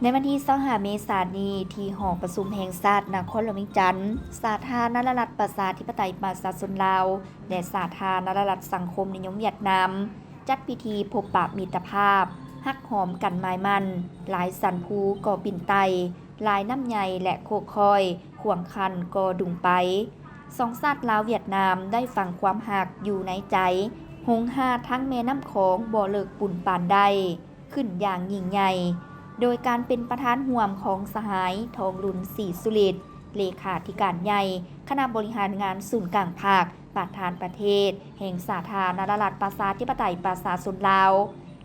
ໃນວັນທີຊາວຫ້າເມສານີ້ ທີ່ຫໍປະຊຸມແຫ່ງຊາດນະຄອນຫຼວງວຽງຈັນ, ສາທາລະນະລັດປະຊາທິປະໄຕປະຊາຊົນລາວ ແລະ ສາທາລະນະລັດສັງຄົມນິຍົມຫວຽດນາມ ຈັດພິທີພົບປະມິດຕະພາບ, ຮັກຫອມກັນໝາຍໝັ້ນ, ຫຼາຍສັນພູກໍປິ່ນໄຕ່, ຫຼາຍນ້ຳໃຫຍ່ ແລະ ໂຄກຄ້ອຍ ຂວາງຄັນກໍດຸງໄປ. ສອງຊາດລາວຫວຽດນາມໄດ້ຝັງຄວາມຮັກຢູ່ໃນໃຈ, ຫົງຫາທັງແມ່ນ້ຳຂອງບໍ່ເລິກປຸນປານໄດ້ ຂຶ້ນຢ່າງຍິ່ງໃຫຍ່ ໂດຍການເປັນປະທານຮ່ວມຂອງສະຫາຍ ທອງລຸນ ສີສຸລິດ ເລຂາທິການໃຫຍ່ຄະນະບໍລິຫານງານສູນກາງພັກ, ປະທານປະເທດແຫ່ງສາທາລະນະລັດປະຊາທິປະໄຕປະຊາຊົນລາວ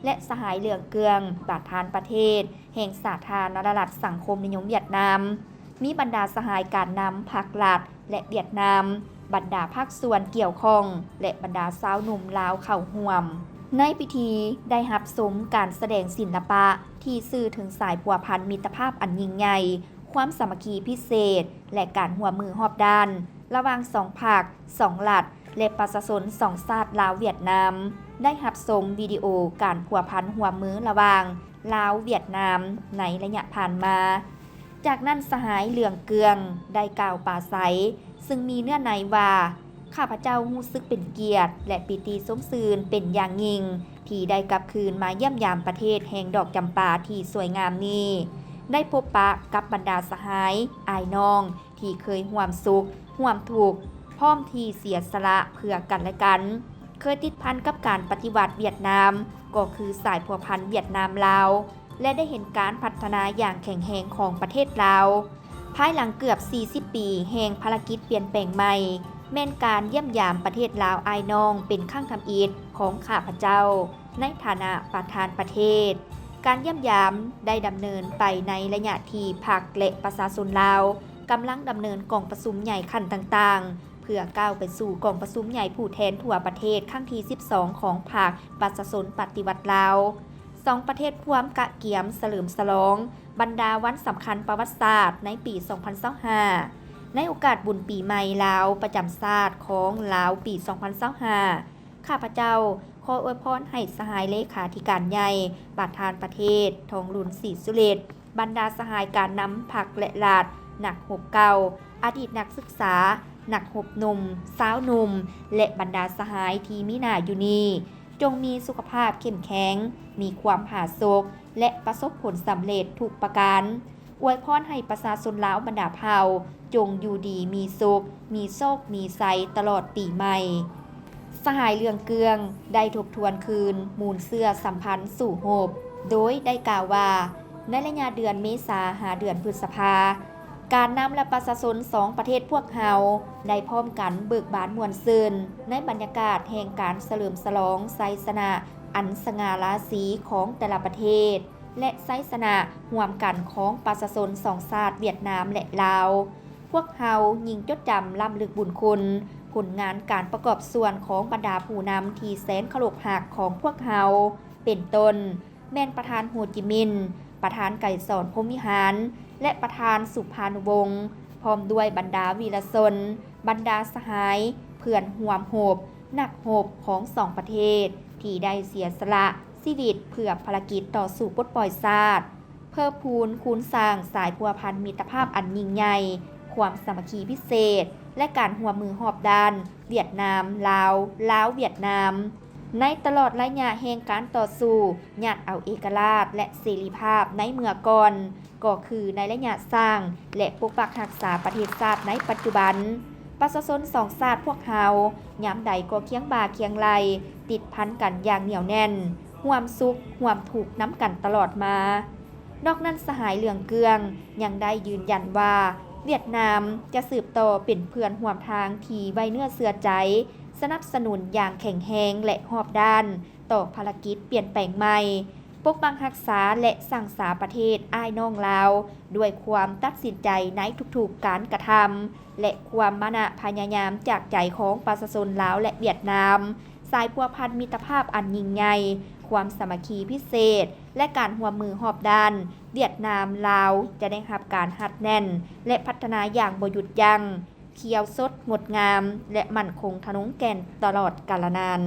ແລະ ສະຫາຍ ເຫຼືອງ ເກືອງ ປະທານປະເທດແຫ່ງສາທາລະນະລັດສັງຄົມນິຍົມຫວຽດນາມ, ມີບັນດາສະຫາຍການນຳພັກລັດ ແລະ ຫວຽດນາມ, ບັນດາພາກສ່ວນກ່ຽວຂ້ອງ ແລະ ບັນດາຊາວໜຸ່ມລາວເຂົ້າຮ່ວມ. ໃນພິທີໄດ້ຮັບຊົມການສະແດງສິລະປະທີ່ສື່ເຖິງສາຍພົວພັນມິດຕະພາບອັນຍິ່ງໃຫຍ່, ຄວາມສາມັກຄີພິເສດ ແລະ ການຮ່ວມມືຮອບດ້ານ ລະຫວ່າງສອງພັກ, ສອງລັດ ແລະ ປະຊາຊົນສອງຊາດລາວຫວຽດນາມ ໄດ້ຮັບຊົມວິດີໂອການພົວພັນຮ່ວມມືລະຫວ່າງລາວ-ຫວຽດນາມໃນໄລຍະຜ່ານມາ. ຈາກນັ້ນ ສະຫາຍ ເຫຼືອງ ເກືອງ ໄດ້ກ່າວປາໄສ ຊຶ່ງມີເນື້ອໃນວ່າ ຂ້າພະເຈົ້າຮູ້ສຶກເປັນກຽດ ແລະ ປີຕິຊົມຊື່ນເປັນຢ່າງຍິ່ງ ທີ່ໄດ້ກັບຄືນມາຢ້ຽມຢາມປະເທດແຫ່ງດອກຈຳປາທີ່ສວຍງາມນີ້, ໄດ້ພົບປະກັບບັນດາສະຫາຍ, ອ້າຍນ້ອງ ທີ່ເຄີຍຮ່ວມສຸກ, ຮ່ວມທຸກ, ພ້ອມທີ່ເສຍສະຫຼະເພື່ອກັນແລະກັນ, ເຄີຍຕິດພັນກັບການປະຕິວັດຫວຽດນາມ, ກໍຄືສາຍພົວພັນຫວຽດນາມ-ລາວ ແລະ ໄດ້ເຫັນການພັດທະນາຢ່າງແຂງແຮງຂອງປະເທດລາວ. ພາຍຫຼັງເກືອບສີ່ສິບປີແຫ່ງພາລະກິດປ່ຽນແປງໃໝ່, ແມ່ນການຢ້ຽມຢາມປະເທດລາວອ້າຍນ້ອງເປັນຄັ້ງທຳອິດຂອງຂ້າພະເຈົ້າ ໃນຖານະປະທານປະເທດ. ການຢ້ຽມຢາມໄດ້ດຳເນີນໄປໃນໄລຍະທີ່ພັກ ແລະ ປະຊາຊົນລາວກຳລັງດຳເນີນກອງປະຊຸມໃຫຍ່ຂັ້ນຕ່າງໆ ເພື່ອກ້າວໄປສູ່ກອງປະຊຸມໃຫຍ່ຜູ້ແທນທົ່ວປະເທດຄັ້ງທີສິບສອງຂອງພັກປະຊາຊົນປະຕິວັດລາວ. ສອງປະເທດພວມກະກຽມສະເຫຼີມສະຫຼອງບັນດາວັນສຳຄັນປະຫວັດສາດໃນປີສອງພັນຊາວຫ້າ ໃນໂອກາດບຸນປີໃໝ່ລາວປະຈຳຊາດຂອງລາວປີສອງພັນຊາວຫ້າ ຂ້າພະເຈົ້າຂໍອວຍພອນໃຫ້ສະຫາຍເລຂາທິການໃຫຍ່ ປະທານປະເທດ ທອງລຸນ ສີສຸລິດ, ບັນດາສະຫາຍການນຳພັກ ແລະ ລັດ, ນັກຮົບເກົ່າ, ອະດີດນັກສຶກສາ, ນັກຮົບໜຸ່ມ, ຊາວໜຸ່ມ ແລະ ບັນດາສະຫາຍທີ່ມີໜ້າຢູ່ນີ້ ຈົ່ງມີສຸຂະພາບເຂັ້ມແຂງ, ມີຄວາມຜາສຸກ ແລະ ປະສົບຜົນສຳເລັດທຸກປະການ. ອວຍພອນໃຫ້ປະຊາຊົນລາວບັນດາເຜົ່າ ຈົ່ງຢູ່ດີມີສຸກ, ມີໂຊກ, ມີໄຊຕະຫຼອດປີໃໝ່. ສະຫາຍ ເຫຼືອງ ເກືອງ ໄດ້ທົບທວນຄືນມູນເຊື້ອສຳພັນສູ້ຮົບ ໂດຍໄດ້ກ່າວວ່າ ໃນໄລຍະເດືອນເມສາຫາເດືອນພຶດສະພາ, ການນຳ ແລະ ປະຊາຊົນສອງປະເທດພວກເຮົາໄດ້ພ້ອມກັນເບີກບານມ່ວນຊື່ນ ໃນບັນຍາກາດແຫ່ງການສະເຫຼີມສະຫຼອງໄຊຊະນະອັນສະຫງ່າລາສີຂອງແຕ່ລະປະເທດ ແລະ ໄຊຊະນະຮ່ວມກັນຂອງປະຊາຊົນສອງຊາດຫວຽດນາມ ແລະ ລາວ. ພວກເຮົາຍິ່ງຈົດຈຳລ້ຳລຶກບຸນຄຸນ ຜົນງານການປະກອບສ່ວນຂອງບັນດາຜູ້ນຳທີ່ແສນເຄົາລົບຮັກຂອງພວກເຮົາ ເປັນຕົ້ນ ແມ່ນປະທານ ໂຮຈິມິນ, ປະທານ ໄກສອນ ພົມວິຫານ ແລະ ປະທານ ສຸພານຸວົງ ພ້ອມດ້ວຍບັນດາວີລະຊົນ, ບັນດາສະຫາຍ, ເພື່ອນຮ່ວມຮົບ, ນັກຮົບຂອງສອງປະເທດ ທີ່ໄດ້ເສຍສະຫຼະຊີວິດເພື່ອພາລະກິດຕໍ່ສູ້ປົດປ່ອຍຊາດ, ເພີ່ມພູນຄູນສ້າງສາຍພົວພັນມິດຕະພາບອັນຍິ່ງໃຫຍ່, ຄວາມສາມັກຄີພິເສດ ແລະ ການຮ່ວມມືຮອບດ້ານ ຫວຽດນາມ ລາວ, ລາວ ຫວຽດນາມ. ໃນຕະຫຼອດໄລຍະແຫ່ງການຕໍ່ສູ້ ຍາດເອົາເອກະລາດ ແລະ ເສລີພາບໃນເມື່ອກ່ອນ, ກໍຄືໃນໄລຍະສ້າງ ແລະ ປົກປັກຮັກສາປະເທດຊາດໃນປັດຈຸບັນ, ປະຊາຊົນສອງຊາດພວກເຮົາ ຍາມໃດກໍຄຽງບ່າຄຽງໄຫຼ່ ຕິດພັນກັນຢ່າງໜຽວແໜ້ນ, ຮ່ວມສຸກຮ່ວມທຸກນຳກັນຕະຫຼອດມາ. ນອກນັ້ນ ສະຫາຍ ເຫຼືອງ ເກືອງ ຍັງໄດ້ຢືນຢັນວ່າ ຫວຽດນາມຈະສືບຕໍ່ເປັນເພື່ອນຮ່ວມທາງທີ່ໄວ້ເນື້ອເຊື່ອໃຈ, ສະໜັບສະໜູນຢ່າງແຂງແຮງ ແລະ ຮອບດ້ານ ຕໍ່ພາລະກິດປ່ຽນແປງໃໝ່, ປົກປັກຮັກສາ ແລະ ສ້າງສາປະເທດອ້າຍນ້ອງລາວ ດ້ວຍຄວາມຕັດສິນໃຈໃນທຸກໆການກະທຳ ແລະ ຄວາມມານະພະຍາຍາມຈາກໃຈຂອງປະຊາຊົນລາວ ແລະ ຫວຽດນາມ. ສາຍພົວພັນມິດຕະພາບອັນຍິ່ງໃຫຍ່, ຄວາມສາມັກຄີພິເສດ ແລະ ການຮ່ວມມືຮອບດ້ານ ຫວຽດນາມ ລາວ ຈະໄດ້ຮັບການຮັດແໜ້ນ ແລະ ພັດທະນາຢ່າງບໍ່ຢຸດຢັ້ງ, ຂຽວສົດ, ງົດງາມ ແລະ ໝັ້ນຄົງທະນົງແກ່ນຕະຫຼອດກາລະນານ.